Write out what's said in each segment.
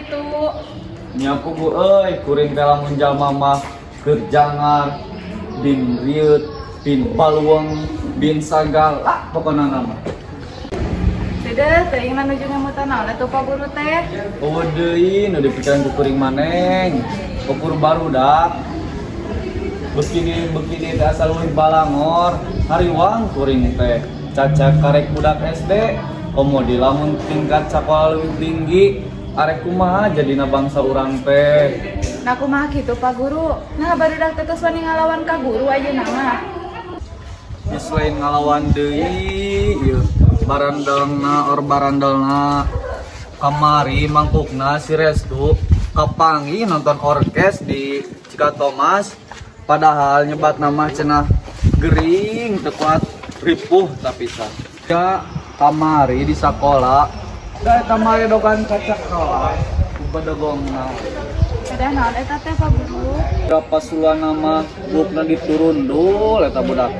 kitu. Nya puguh euy, kuring teh lamun jalma mah keur jangar, bin rieut, bin balueng, bin sagala pokona mah. Deudeuh, teuing nuju ngemutan naon atuh Pak Guru teh. Euweuh deui nu dipikiran ku kuring maneng. Ukur barudak. Beuki dieu beuki dieu teh asa leuwih balangor, hariwang kuring teh. Caca karek budak SD, komo di lamun tingkat sakola leuwih tinggi, arek kumaha jadina bangsa urang teh. Nah, kumaha kitu, Pak Guru? Nah, barudak teh tos wani ngalawan ka guru ayeuna mah. Geus lain ngalawan deui ieu. Barandalna or barandalna kamari mangkukna si Restu kapanggih nonton orkes di Cikatomas, padahal nyebat nama cenah gering, teu kuat, ripuh, tapi sah ya kamari di sekolah da eta dogan kaca kelas ku bedegongna. Pedah naon eta teh, Pak Guru? Berapa sulana mah buukna diturundul eta budak.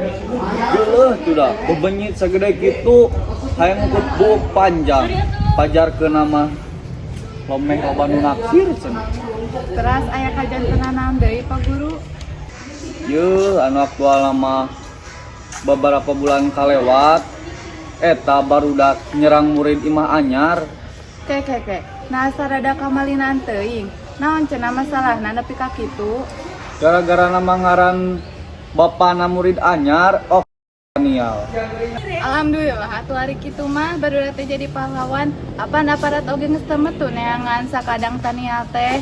Geuleuh tuh da, bebenyit sagede kitu hayang ngukut buuk panjang. Pajarkeun mah lomeh loba nu naksir cenah. Teras aya kajantenan naon deui, Pak Guru? Yeuh, anu aktual mah beberapa bulan kalewat eta barudak nyerang murid imah anyar. Ke ke ke. Nah, sarada kamalinaan teuing. Naon cenah masalahna nepi ka kitu? Gara-gara nama ngaran bapana murid anyar, oh Daniel. Alhamdulillah atuh ari kitu mah barudak teh jadi pahlawan. Apan aparat oge geus teu metu neangan sakadang Tanial teh.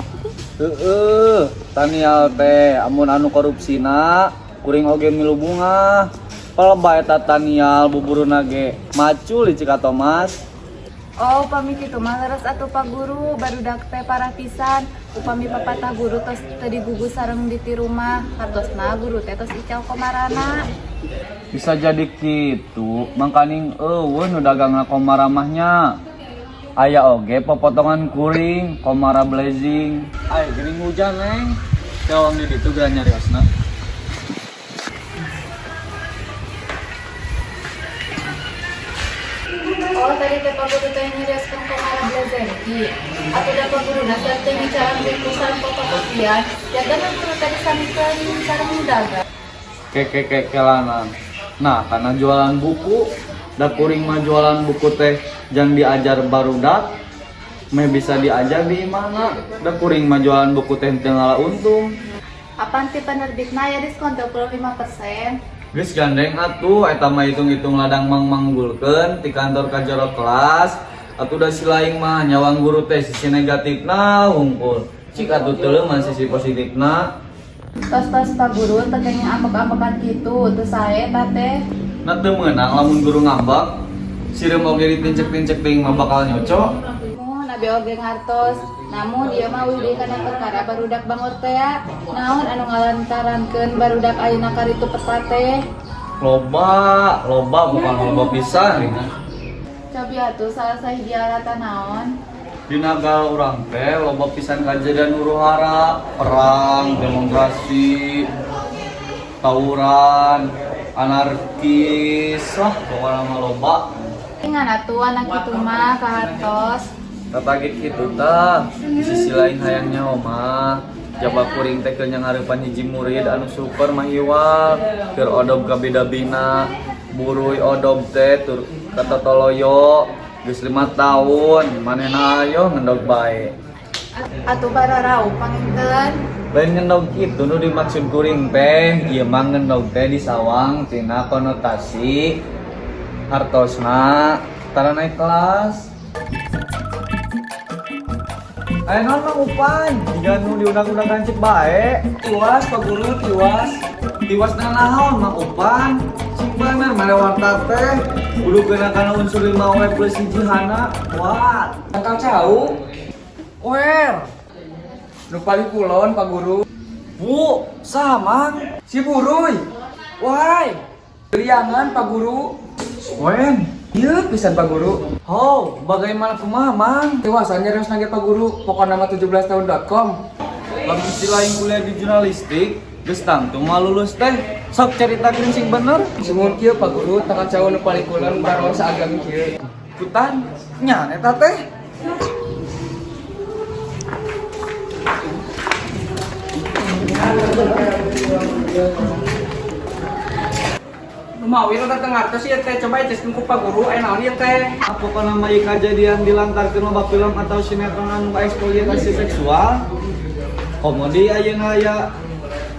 Heeh, Tanial teh amun anu korupsina kuring oge milu bungah. Palebah eta Tanial buburuna ge macul di Cikatomas. Oh, upami kitu mah leres atuh, Pak Guru, barudak teh parah pisan. Upami papatah guru tos teu digugu sareng ditiru mah, hartosna guru teh tos ical komarana. Bisa jadi kitu, mangkaning euweuh nu dagangna komara mah nya. Aya oge popotongan kuring, komara blazing. Ay, geuning hujan, Neng. Cawang di ditu geura nyariosna. Oh, tadi teh Pak Guru teh nyarioskeun komara blazenki. Atuh da Pak Guru dasar teh ngicalan buku sareng fotokopian. Janten guru tadi samikeun sareng nu dagang. Keke kekelanan. Nah, karena jualan buku, da kuring mah jualan buku teh jang diajar barudak, meh bisa diajar di mana? Da kuring mah jualan buku teh teu ngala untung. Apan ti penerbitna aya diskon 25%? Geus gandeng atuh eta mah hitung-hitung ladang mang-manggulkeun ti kantor ka jero kelas. Atuh da si laing mah nyawang guru teh sisi negatifna hungkul. Cik atuh teu sisi positifna. Tos-tos, Pak Guru, teu kenging ambek-ambekan kitu, teu sae eta teh. Nah, teu meunang lamun guru ngambek, sireum oge ditincek-tincek teuing mah bakal nyocok. Muhun, abi oge ngartos. Namun ieu mah wih deui kana perkara barudak bangor teh. Naon anu ngalantarankeun barudak ayeuna karitu peta teh? Loba, loba, bukan loba pisan. Cobi atuh salah sahiji alatan naon? Di nagara urang teh loba pisan kajadian huru hara, perang, demonstrasi, tawuran, anarkis lah pokoknya mah loba. Ngan atuh anak kitu mah kahartos. Tatagit kitu tah, di sisi lain hayang nyaho mah jaba kuring teh keur nyanghareupan hiji murid anu super mahiwal, keur odob kabida-bina, buruy odob teh tur katotoloyo geus 5 tahun manehna ayo ngendog bae. Atuh bararau panginten. Lain ngendog kitu nu dimaksud kuring teh, ieu mah ngendog teh disawang tina konotasi hartosna tara naik kelas. Aya naon, Mang Upan? Jiga nu diundang-undangan cik bae. Tiwas, Pak Guru, tiwas. Tiwas naon, Mang Upan? Sing bener mere warta teh. Kudu kena kana unsur 5 W plus hiji hana. Wah. Tangkal cau. Wer. Nu paling kulon, Pak Guru. Bu, saha, Mang? Si Buruy. Wahai. Liangan, Pak Guru. Wen. Iya pisan, Pak Guru. Ho, bagaimana kumaha, Mang? Tiwasan nyarios nage, Pak Guru. Pokokna mah 17 tahun.com. Lamun si lain kuliah di jurnalistik, geus tangtu mah lulus teh. Sok caritakeun sing bener. Sumuhun kieu, Pak Guru, tangkal cau nu paling kulon baron saagam kieu. Kutan, nya eta teh. Lumawi rada teu ngartos ieu teh, coba jelaskeun ku Pak Guru aya naon ieu teh. Apa kana mah ieu kajadian dilantarkeun loba film atau sinetron anu eksploitasi seksual? Komo deui ayeuna aya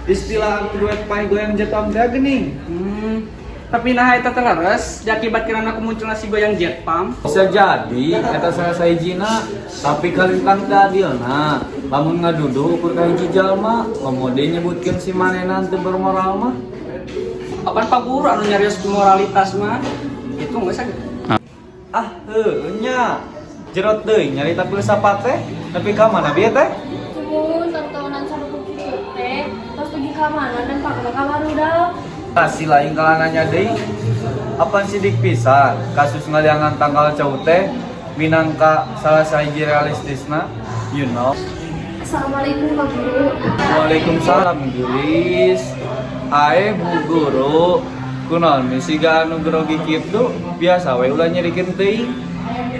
istilah anu duet paeh goyang jetpam teh geuning. Tapi nah eta teh leres diakibatkeun ku munculna si goyang jetpam. Bisa jadi eta salah sahijina, tapi kalintang teu adilna. Lamun ngaduduh ukur ka hiji jalma, komo deui nyebutkeun si manehna teu bermoral mah. Apan Pak Guru anu nyarios moralitas mah itu geus gitu. Ah, heueuh nya. Jerot deui nyarita filsafat teh, tapi ka mana bieu teh? Cumun tontonan sarupu kitu teh tos dugi ka mana dan pakna ka barudak. Kasih lain kalah nanya deui. Apan sidik pisan kasus ngaliangan tangkal cau teh minangka salah sahiji realistisna, you know. Assalamualaikum, Pak Guru. Waalaikumsalam, Gelis. Ae, Bu Guru, kunaon siga anu grogi kitu? Biasa we, ulah nyerikeun teuing.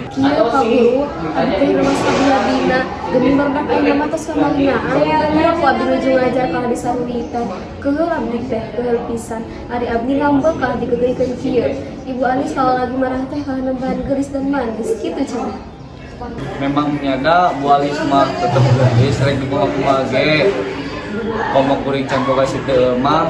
Kieu, Pak Guru, abdi teh rumah abdi-abdina geuning barudak ayeuna mah tos kamalinaan. Pira ku abdi nuju ngajar kalah disaruritan. Keheul abdi teh, keheul pisan. Ari abdi ngambek kalah digegeuykeun kieu. Ibu Alis kalau lagi marah teh kalah nembahan geulis dan manis kitu cenah. Memang nyada Bu Alis mah tetep gelis rek dikumaha ge. Komo kuring can boga si teu mah.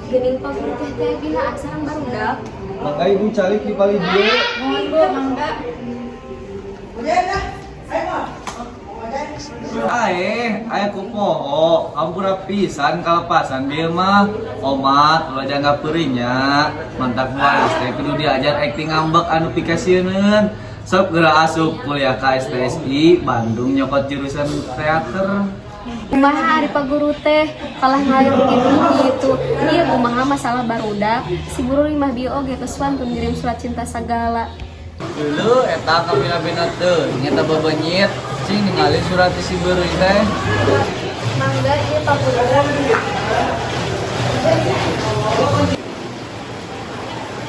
Geuning Pak Guru teh teh binaan sareng barudak. Mangga, Ibu, calik di palih dieu. Mohon, Bu, mangga. Ae, aya ku poho, ampura pisan kalepasan bieu mah. Omat, ulah jangka peurinya. Mantak Bu Alis teh kudu diajar acting ngambek anu pikasieuneun. Sok geura asup kuliah ka STSI Bandung nyokot jurusan teater. Kumaha ari Pak Guru teh kalah ngalir gitu gitu. Ieu kumaha masalah barudak si guru mah bieu oge geus wantun ngirim surat cinta sagala. Dulu eta kabina-bina teuing eta bebenyit, cing ningali surat si beureui teh. Mangga ieu, Pak Guru.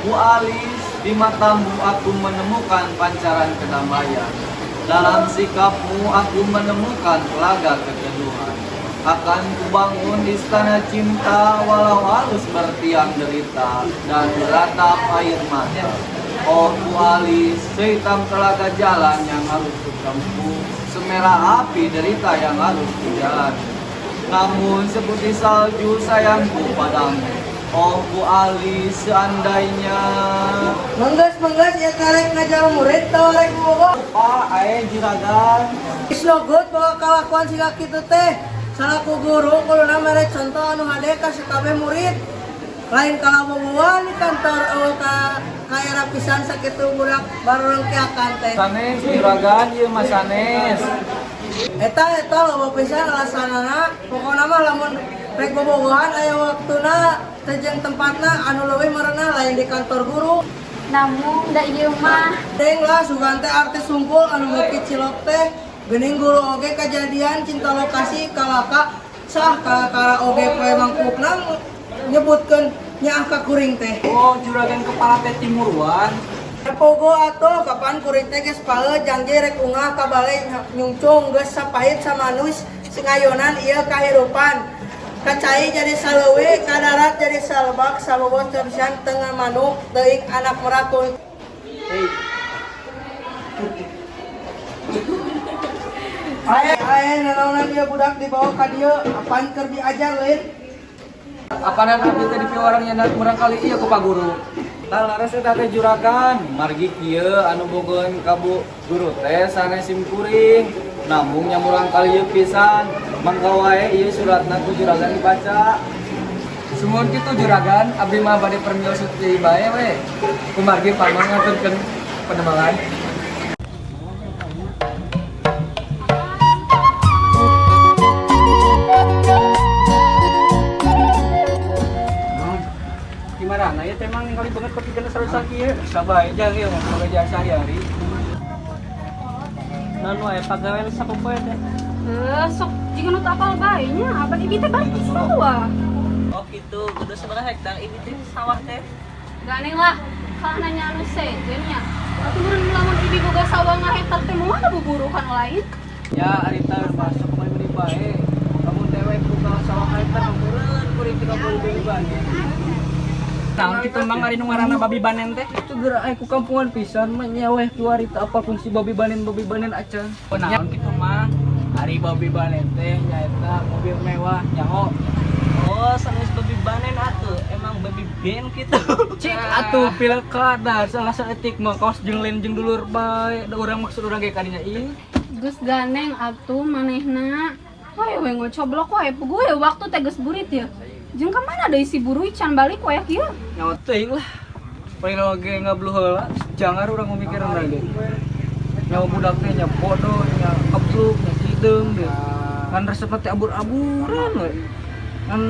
Bu Alis, di matamu aku menemukan pancaran kedamaian. Dalam sikapmu aku menemukan telaga keteduhan. Akan kubangun istana cinta walau harus bertiang derita dan beratap air mata. Oh Bu Alis, sehitam telaga jalan yang harus kutempuh, semerah api derita yang harus kujalani. Namun seputih salju sayangku padamu. Oh Bu Alis, seandainya. Manggas, manggas, ya karek ngajar murid tau rek bogo. Pak, ae juragan. Is logot bawa kalakuan siga kitu teh. Salaku guru kuduna mere contoh anu hade ka sakabeh murid. Lain kalaboboan di kantor eueuh ka kaera pisan sakitu budak barorongkeakan teh. Sanes juragan, ieu mah sanes. Eta eta loba pisan alasanana, pokona mah lamun rek bobogohan aya waktuna teh jeung tempatna anu leuwih merenah, lain di kantor guru. Namun da ieu mah. Deng lah, sugan teh artis sungkul anu beuki cilok teh. Geuning guru oge kejadian cinta lokasi kalaka sah kalakara oge poe mangkukna nyebutkeun nyaah ka kuring teh. Oh, juragan kepala teh timuruan. Pogo atuh, kapan kuring teh geus paeut janji rek ungah ka bale nyungcung, geus sapahit samanus singayonan ieu kahirupan. Kacai jadi saleuwi, ka darat jadi salebak, sabobos teu pisan teu manuk teuing anak merak. Hey. Ae, ae, nanaonan ieu budak dibawa ka dieu, apaan keur diajar lain? Apanan abdi teh dipiwarang nyandak murangkalih ieu ku Pak Guru. Tah laras eta teh juragan, margi kieu anu bogoheun ka bu guru teh sanes sim kuring. Namung nya murangkalih ieu pisan, mangga wae ieu suratna ku juragan dibaca. Sumuhun kitu juragan, abdi mah bade permios deui bae we. Kumargi pamang ngaturkeun panemangan. Gimana? Nah, ya teh emang ningali banget kopi kena sarua kieu. Sabae jang ieu mah pekerjaan sehari-hari. Naon wae pagawean sapopoe teh? Eh, sok jiga nu teu apal bae nya, apan ibi teh bari sawah. Oh gitu, kudu sabaraha hektar ibi teh sawah teh? Gandeng lah, kalah nanya anu sejen nya. Atuh meureun lamun ibi boga sawah ngahektar teh moal ada buburuhan lain. Ya ari tah masuk meuli bae. Lamun dewek buka sawah hektar meureun kuring teu kabeli deui bae. Naon kitu, Mang, ari nu ngaranna babi banen teh? Itu geura aya ku kampungan pisan mah nya weh kiwari teu apal fungsi babi banen acan. Oh, naon kitu, Mang? Ari babi banen teh nyaeta mobil mewah, nyaho. Oh, sanes babi banen atuh, emang babi ben kitu. Cik atuh pilkada salah saeutik mah kaos jeung lain jeung dulur bae. Da urang maksud urang ge kadinya ieu. Geus ganeng atuh manehna. Hayo we ngocoblok wae, puguh ya waktu teh geus burit ya. Jeung ka mana deui si buruy, can balik wae kieu? Nyawa teuing lah. Paling oge ngablu heula, jangar urang memikiran lagi. Nyawa budak teh nya bodoh, nya kebluk, nya hideung deh. Kan resep teh abur-aburan we. Kan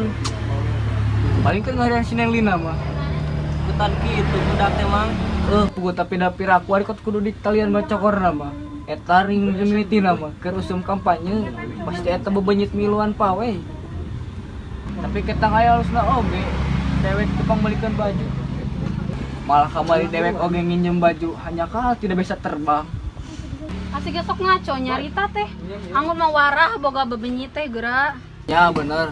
paling kan ngarian si Neng Lina mah. Butan kitu budak teh, Mang. Puguh tapi da piraku ari kot kudu ditalian bacokorna mah. Eta ring mimitina mah keur usum kampanye pasti eta bebenyit miluan pawe. Tapi ketang aya alusna oge, dewek tepang belikan baju. Malah kamari dewek oge nginjem baju, hanya kal tidak bisa terbang. Asih ge sok ngaco nyarita teh. Anggur mah warah boga bebenyit teh geura. Ya bener.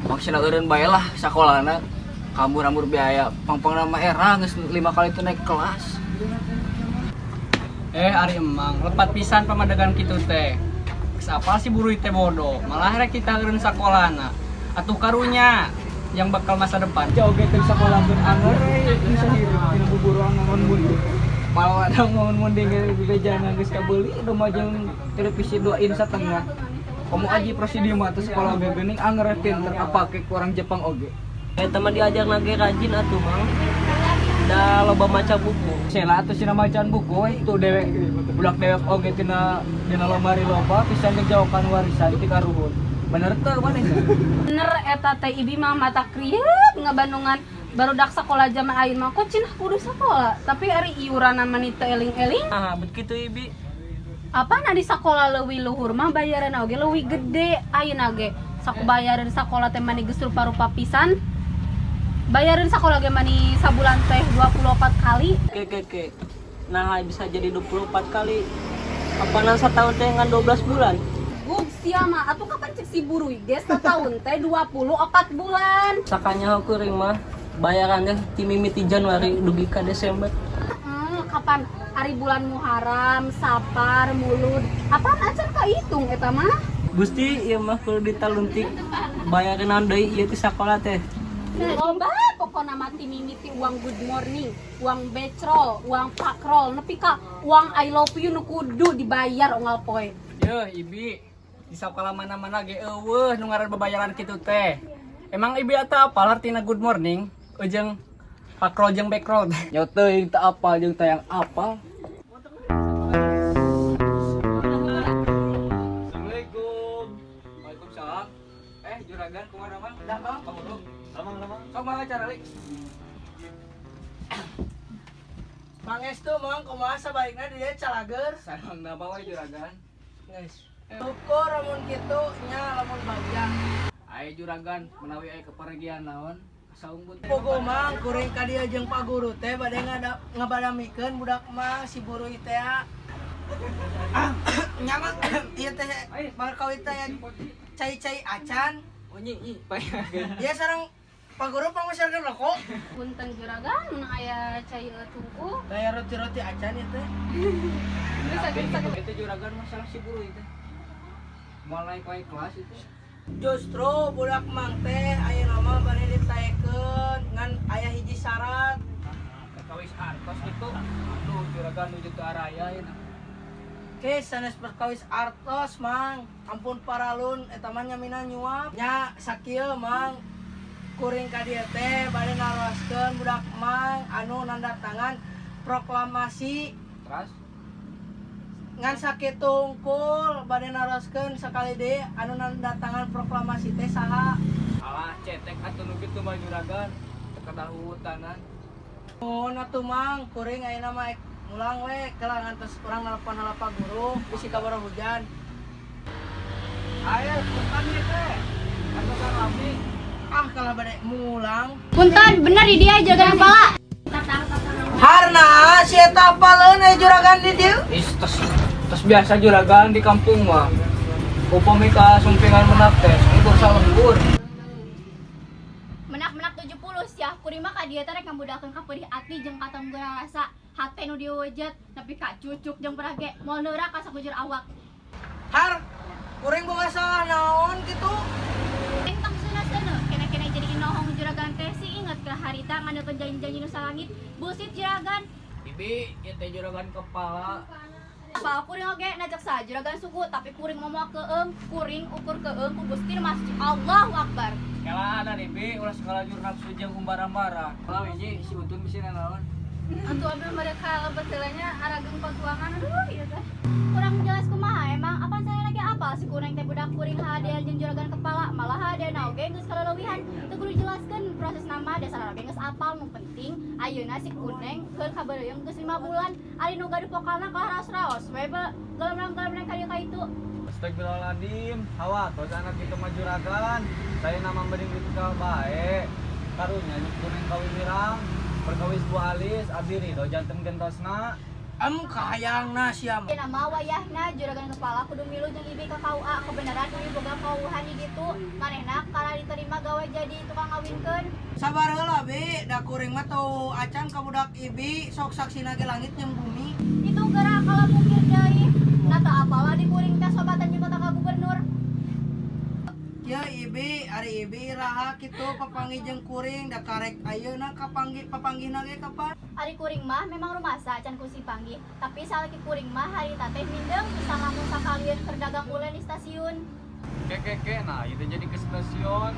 Maksudna eureun bae lah sakolana. Kabur-ambur biaya, pangpang nama era geus 5 kali itu naik kelas. Eh, ari emang lepat pisan pamadegan kitu teh. Geus apal si buruy teh bodoh, malah rek kita eureun sakolana. Atuh karunya yang bakal masa depan. Jauh ge teu sakola pun anger bisa hirup tina buburuan ngangon munding. Malah ada ngangon munding ge bejana geus kabeuli domba jeung televisi 2 in satengah. Komo aji presidium mah teu sekolah ge geuning anger pinter apake ku orang Jepang oge. Eta mah diajar lagi rajin atuh, Mang. Da loba maca buku. Sela atuh sina macaan buku we itu dewek budak dewek oge tina dina lomari loba pisan ngejauhkan warisan ti karuhun. Bener teu maneh? Bener eta teh, ibi mah mata kriet ngabandungan barudak sekolah zaman ayeuna mah kok cenah kudu sekolah tapi ari iuranna mah teu eling-eling. Ah, bet kitu ibi. Apa na di sekolah leuwih luhur mah bayaran oge leuwih gede. Ayeuna ge saku bayaran sekolah teh mani geus rupa-rupa pisan, bayaran sekolah ge mani sabulan teh 24 kali. Oke, oke, oke. Nah, bisa jadi 24 kali. Apa nang setahun teh ngan 12 bulan? Gug sia mah atuh, kapan cek si buruy ge setahun teh 24 bulan. Sakanya kuring mah bayarannya ti mimiti Januari dugi ka Desember. Kapan hari bulan Muharram, Sapar, Mulud, apaan acan kahitung eta mah? Gusti, ieu mah kudu ditaluntik bayaran naon deui ieu ti sakola teh. Loba pokona mah, ti mimiti uang good morning, uang betrol, uang pakrol, nepi ka uang I love you nu kudu dibayar unggal poe. Yeuh, ibi di sakola mana-mana ge euweuh nu ngaran babayaran kitu teh. Emang ibi eta apal artina good morning? Ujeng pakrol jeung backroll teh. Nya teuing teu apal jeung tayang apal. Assalamualaikum. Waalaikumsalam. Eh, juragan kumaha Mang? Dah, Bang, panguru. Lamang, lamang. Sok mangga caralik. Pangestu, Mang, kumaha sabalikna di dieu calager? Sareng nama we juragan. Geus. Syukur lamun kitu nya, lamun bagja. Aya juragan menawi aya kepergian naon? Saung pun. Pogo, Mang, kuring ka dieu jeung Pak Guru teh bade ngabadamikeun budak Mang si buruy teh. Nya mah ieu teh bakal teh cai-cai acan. Oh nyi nyi. Ieu sareng Pak Guru pangmeserkeun rokok. Punten juragan, mun aya cai tungku. Daya roti-roti acan ieu teh. Bisa bisa. Itu juragan masalah si buruy teh. Mau naik naik kelas itu. Justru budak Mang teh ayeuna mah bade ditaekeun ngan aya hiji syarat. Kawis artos itu. Aduh, juragan nuju ke araya ya. Oke, sanes perkawis artos, Mang. Ampun paralun eta mah nyamina nyuap. Nya sakieu, Mang. Kuring ka dieu teh bade naroskeun budak Mang anu nanda tangan proklamasi. Terus ngan sakitu hungkul bade naroskeun sakali deui anu nanda tangan proklamasi teh saha? Alah, cetek atuh nu kitu mah juragan. Teu kadahutanan. Nuhun atuh, Mang, kuring ayeuna mah ek mulang we, kela ngantos urang nelpon heula Pak Guru bisi kaboro hujan. Ayo, punten ieu teh. Antosan abdi. Ah, kalau bade mulang. Punten, bener di dia juragan kepala. Harna si eta apaleun aya juragan di dieu. Ih, tos, tos biasa juragan di kampung mah. Upami ka sumpingan menak teh, lembur salembur. Menak-menak 70 sia, kuring mah ka dieu teh rek ngabudakeun ka peurih ati jeung katonggora rasa hate nu diwejat nepi ka cucuk jeung perage moal neurak ka sakujur awak. Har, kuring boga salah naon kitu? Entong seuneu kene-kene jadi inohong juragan teh si inget ke harita ngandalkeun janji-janji nu salangit bullshit juragan. Bibi, ieu teh juragan kepala. Apa kuring oge najak sa juragan suku tapi kuring momo keung kuring ukur keung ku Gusti Masjid Allahu Akbar. Kela ada Bibi, ulah segala jur nafsu jeung umbara-bara. Kalau hiji si Untun bisa nanaon. Antu abdi mereka betulnya arageng patuangan, aduh ieu teh. Kurang jelas kumaha emang apa saya lagi apa si kuring teh budak kuring hadean jeung juragan kepala malah hadean oge geus kaleuwihan teu kudu dijelaskeun proses nama dasar oge geus apal, nu penting ayeuna si kuneng keur kabareuyeung geus 5 bulan ari nu gaduh pokalna kalah raos-raos we galemrang-galemrang ka dieu ka itu. Astagfirullahaladzim, hawa tos anak itu mah juragan. Saya nama mending ditukar bae. Karunya nyuk kuring kawin wirang, perkawis Bu Alis, abdi ridho janten gentosna. Am kahayangna sia mah. Nama wayahna juragan kepala kudu milu jeung ibi ka KUA kebenaran kudu boga kawuhan di ditu manehna kana diterima gawe jadi tukang ngawinkeun. Sabar heula bi, da kuring mah teu acan ka budak ibi, sok saksina ge langit jeung bumi. Itu gerak kalau mungkir deui nah teu apalah di kuring teh sobatan jeung ka gubernur. Ya ibi, ari ibi iraha kitu papanggih jeung kuring da karek ayeuna kapanggih papanggihna ge kapan? Ari kuring mah memang rumasa can ku si panggih tapi salaki kuring mah harita teh mindeng bisa lamun sakalieun keur dagang ulen di stasiun. Ke ke ke, nah itu jadi ke stasiun.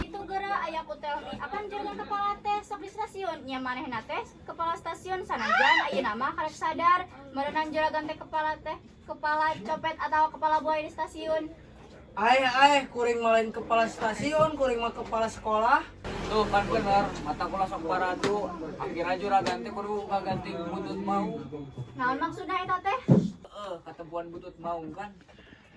Itu geura aya ku telmi apan juragan kepala teh sok di stasiun nya manehna teh kepala stasiun sanajan ayeuna mah karek sadar merenang juragan teh kepala copet atau kepala buaya di stasiun. Ai ai kuring mah lain kepala stasiun, kuring mah kepala sekolah. Tuh kan bener, mata kula sok paradu. Akhirnya juragan teh kudu ngaganti butut mau. Naon maksudna eta teh? Heeh, katempuan butut mau kan.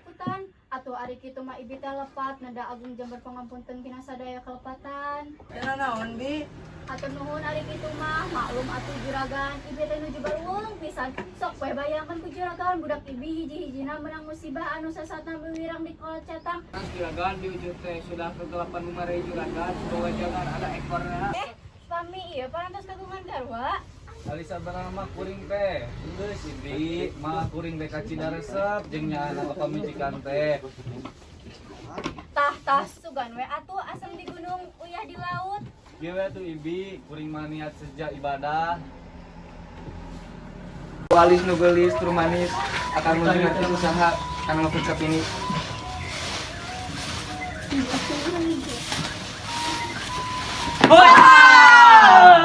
Hutan atuh ari kitu mah ibi teh lepat neda agung jember pangampunten tina sadaya kelepatan. Cenah naon bi? Atur nuhun ari kitu mah maklum atuh juragan ibi teh nuju baruweung pisan sok we bayangkeun ku juragan budak ibi hiji-hijina menang musibah anu sasatna bewirang di kolot cetang. Terus juragan di ujung teh sudah kegelapan memarahi juragan, semoga jangan ada ekornya. Eh, pami ieu parantos kagungan garwa. Alisa mah kuring teh. Geus ibi, mah kuring teh kacida resep jeung nyaana ka pamijikan teh. Tah tah sugan we atuh asem di gunung uyah di laut. Kieu we atuh ibi, kuring mah niat sejak ibadah. Alis nu geulis tur manis akan menuju ngerti usaha kana ngeput ini.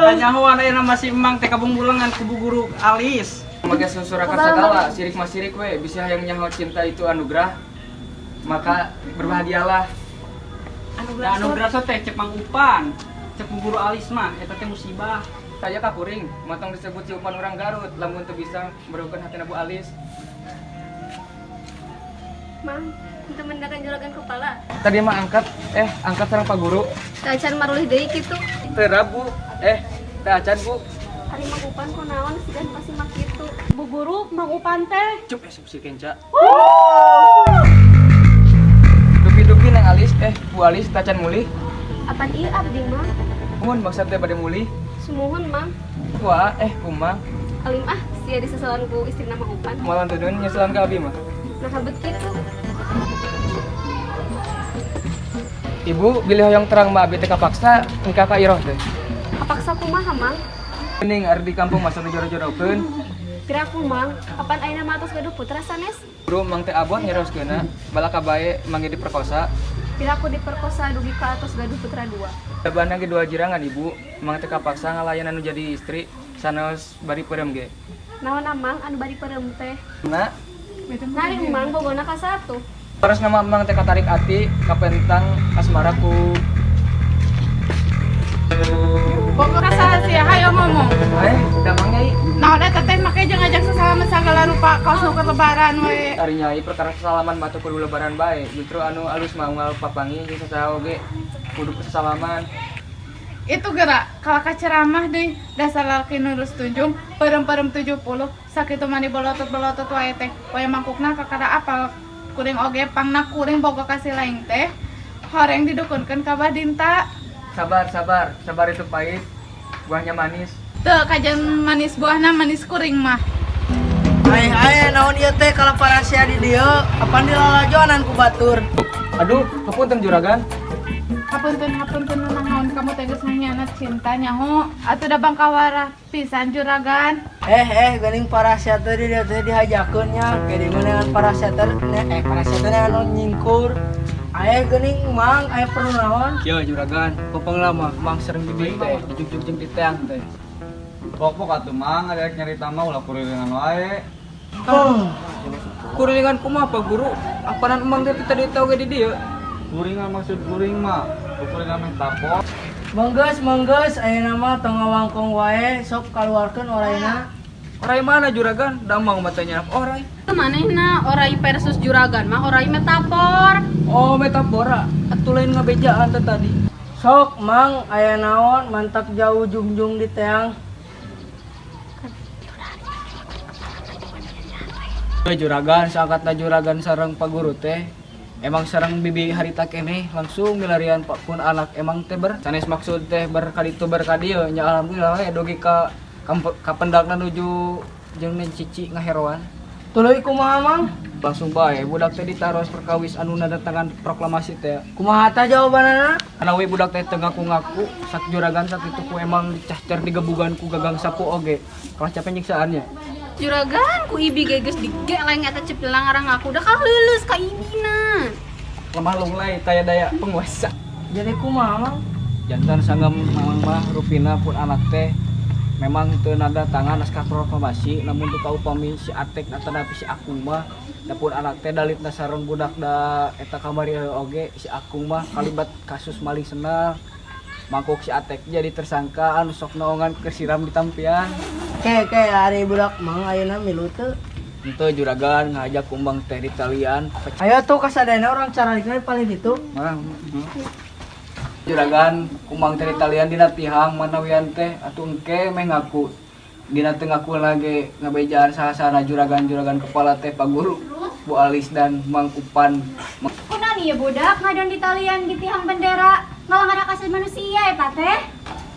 Kanyahoan ayeuna masih emang teh kabungbulengan ku bu guru alis. Make susurakan segala, sirik mah sirik we, bisa hayang nyaho cinta itu anugerah, maka berbahagialah. Da anugerah teh cek Mang Upan, cek bu guru alis mah eta teh musibah. Saya ka kuring, motong disebut si Upan orang Garut, lamun teu bisa merukan hati Bu Alis. Mang, untuk mendakan juragan kepala. Tadi mah angkat, angkat sareng Pak Guru. Teu acan marulih deui kitu. Teu rabu, teu acan Bu. Ari Mang Upan kunaon sigan pasti mah kitu. Bu guru Mang Upan teh. Cup esuk si Kenca. Dupi-dupi nang alis, Bu Alis tacan mulih. Apan ieu abdi mah? Mun maksud teh bade mulih. Sumuhun Mang. Wah, kumang. Alim ah, sia diseselan ku istrina Mang Upan. Moal tudun nyeselan ka abi mah. Nah habet kitu. Ibu bilih hoyong terang mah abi teh kapaksa nikah ka Iroh teh. Kapaksa kumaha Mang? Mending ari di kampung masa nu joro-jorokeun. Piraku Mang, kapan ayeuna mah atos gaduh putra sanes? Bro mang teh abot nyeroskeunna, balaka bae manggih diperkosa. Piraku diperkosa dugi ka atos gaduh putra dua. Tabana ge dua jirangan ibu, mang teh kapaksa ngalayan anu jadi istri sanes bari peureum ge. Naon Mang anu bari peureum teh? Na, Nari Mang bogona ka satu. terus nama mang teh katarik ati kapentang asmara ku Pokoknya saha sia hayo ngomong. Damang nyai. Naon eta teh make jeung ngajak sasalaman sagala rupa kaos nu lebaran we. Ari nyai perkara sasalaman batu kudu lebaran bae, justru anu alus mah unggal papangi jeung sasaha oge kudu sasalaman. Itu gerak kalau ceramah deh dasar lalaki nurus tunjung perem-perem 70 sakitu mani bolotot-bolotot wae teh poe mangkukna kakara apal kuring oge pangna kuring boga kasih lain teh horeng didukunkeun ka Badinta. Sabar, sabar, sabar itu pahit, buahnya manis. Teu kajian manis buahna, manis kuring mah. Ai ai, naon ieu teh kalau parasia di dieu, kapan dilalajonan ku batur? Aduh, hapunten, juragan. Hapunten, hapunten, naon kamu teh geus nganyianat cinta nyaho atuh da bangkawara pisan, juragan. Eh eh, geuning parasia teh di dieu teh dihajakeun nya, ke di mana parasia teh eh parasia teh anu nyingkur. Aya geuning Mang, aya perlu naon? Kieu, juragan, popeng lama, Mang sering bibi teh, dijugjug jeung diteang teh. Pokok atuh Mang, ada nyarita mah ulah kurilingan wae. Oh, Kurilingan kumaha, Pak Guru? Apanan emang teh tadi tau ge di dieu? Kuringan maksud kuring mah, kuringan metapor. Menggeus menggeus, ayeuna mah tong ngawangkong wae, sok kaluarkeun orayna. Orai mana, juragan? Damang matanya orai. Manehna orai versus juragan mah orai metafor. Oh, metafora. Atuh lain ngabejaan teh tadi. Sok Mang, aya naon mantak jauh jungjung di teang? Eh, juragan, saangkatna juragan sareng Pak Guru teh emang sareng bibi harita keneh langsung milarian Pak pun anak emang teh ber sanes maksud teh ber kaditu ber kadieu nya, alhamdulillah we dugi ka kapendakna nuju jeung cici ngaheroan. Tuluy kumaha, Mang? Langsung bae budak teh ditaros perkawis anu nadatangan proklamasi teh. Kumaha tah jawabanana? Karena we budak teh teu ngaku-ngaku sak juragan, sakitu ku emang dicahcer digebugan ku gagang sapu oge kalah capek nyiksaannya. Juragan, ku ibi ge geus digeleng eta cepilang ngarang ngaku udah kalah leuleus ka ibina. Lemah lunglai taya daya penguasa. Jadi kumaha, Mang? Jantan sanggam mamang mah rupina pun anak teh memang teu nada tangan naskah proklamasi, namun teu kaupami si Atek atanapi si Akung mah da pun anak teh dalitna sareng budak da eta kamari oge si Akung mah kalibat kasus maling sendal, mangkuk si Atek jadi tersangka anu sok naongan kesiram di tampian. Ke ke, ari budak Mang ayeuna milu teu? Henteu, juragan, ngajak kumbang teh di talian. Ayo tuh kasadayana urang cararikna paling ditu. Marah. Juragan, kumbang teh di talian dina tihang manawian teh atuh engke meh ngaku. Dina teu ngaku lagi ngabejaan saha-sahana juragan-juragan kepala teh Pak Guru, Bu Alis dan Mang Upan. Kunaon ieu budak ngadon di talian di tihang bendera, ngalanggar hak asasi manusia eta teh?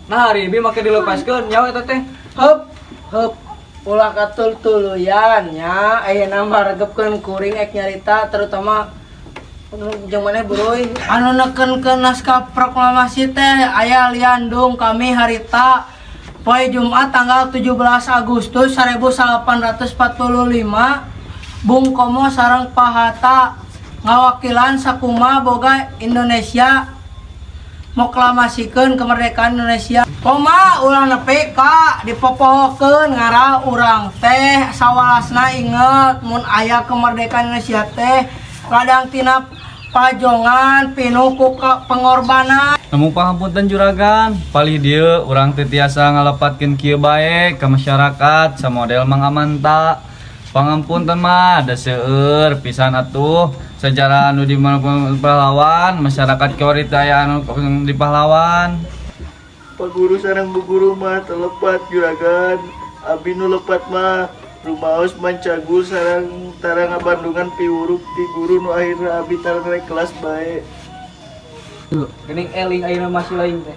Nah, hari ini make dilepaskeun nyawa eta teh. Hup hup, ulah katul tuluyan nya, ayeuna mah regepkeun kuring ek nyarita, terutama jeung maneh, Buruy, anu nekenkeun naskah proklamasi teh aya liandung kami harita poe Jumat tanggal 17 Agustus 1845. Bung Komo sareng Pak Hatta ngawakilan sakumaha boga Indonesia moklamasikeun kemerdekaan Indonesia. Koma ulah nepi ka dipopohokeun ngarah urang teh sawalasna inget mun aya kemerdekaan Indonesia teh ladang tina pajongan pinuh ku pengorbanan. Nemu pangapunten, juragan, palih dieu urang teu tiasa ngalepatkeun kieu bae ka masyarakat samodel Mang Amanta. Pangampunten mah da seueur pisan atuh sejarah anu di mana pahlawan masyarakat kiwari teh aya anu di pahlawan. Pak Guru sareng Bu Guru mah telepat, juragan. Abi nu lepat mah rumaos mancagul sareng tara ngabandungan piwuruk ti guru nu akhirna abi tara naik kelas bae. Geuning eling ayeuna masih lain teh.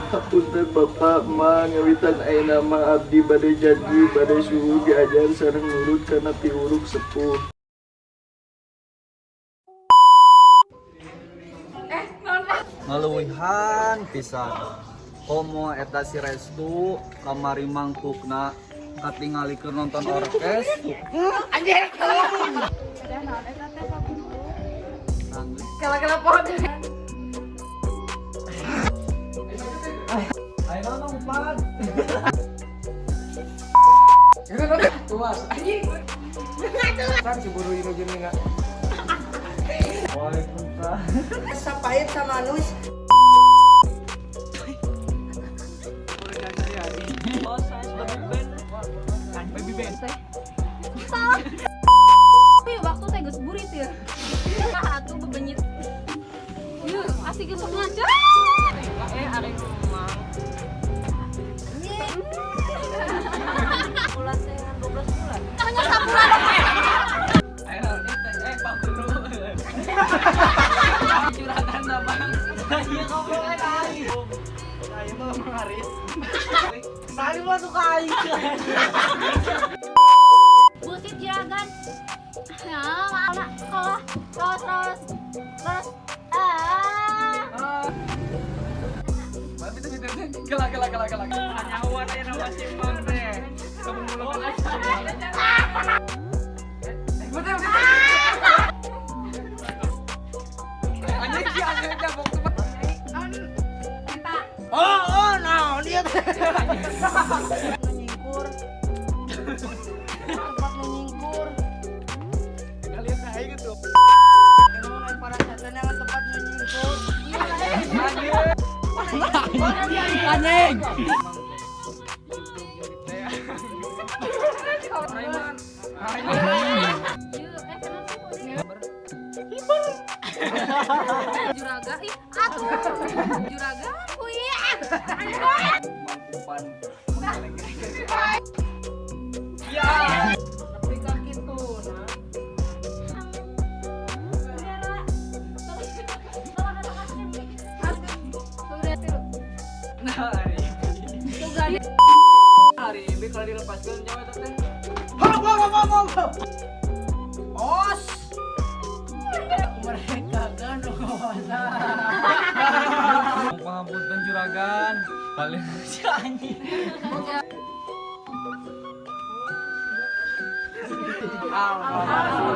Hapunten Bapak mah, ngawitan ayeuna mah abdi bade janji bade suhu diajar sareng nurut kana piwuruk sepuh. Ngaluwihan pisan komo eta si Restu kamari mangkukna katingali keur nonton orkes. Ada naon eta teh, Pak Guru? Kala-kala pohon. Ayo nonton Pan. Tuas. Anjing. Kan si buru ini jeung enggak. Waalaikumsalam. Sapahit sama nus. Oh, saya baby band. Salah. Wih, waktu teh geus burit ya. Tah atuh bebenyit. Yeuh, asik geus sok ngaca. Eh, ada yang Ayo mah mengaris. Salim mah suka aing. Busit juragan. Ya, maaf kalau terus terus terus ah. Gelak gelak gelak gelak. Nyawa aya nama si Mang teh. Kamu mulai. Betul betul. Anjing si anjing jabok. Oh, oh, naon dia teh. Nyingkur. Tempat nyingkur. Kalian kayak gitu. Emang naik para setan yang tempat nyingkur. Anjing. Juraga ih atuh. Juraga kuy. Mangkupan. Tapi kaki tuh, nah. Nah, hari hari ini kalau dilepaskan nyawa itu teh. Hop, hop, hop, hop, hop. Os. Mereka kan Pangapunten juragan. Paling si anjing. Alhamdulillah.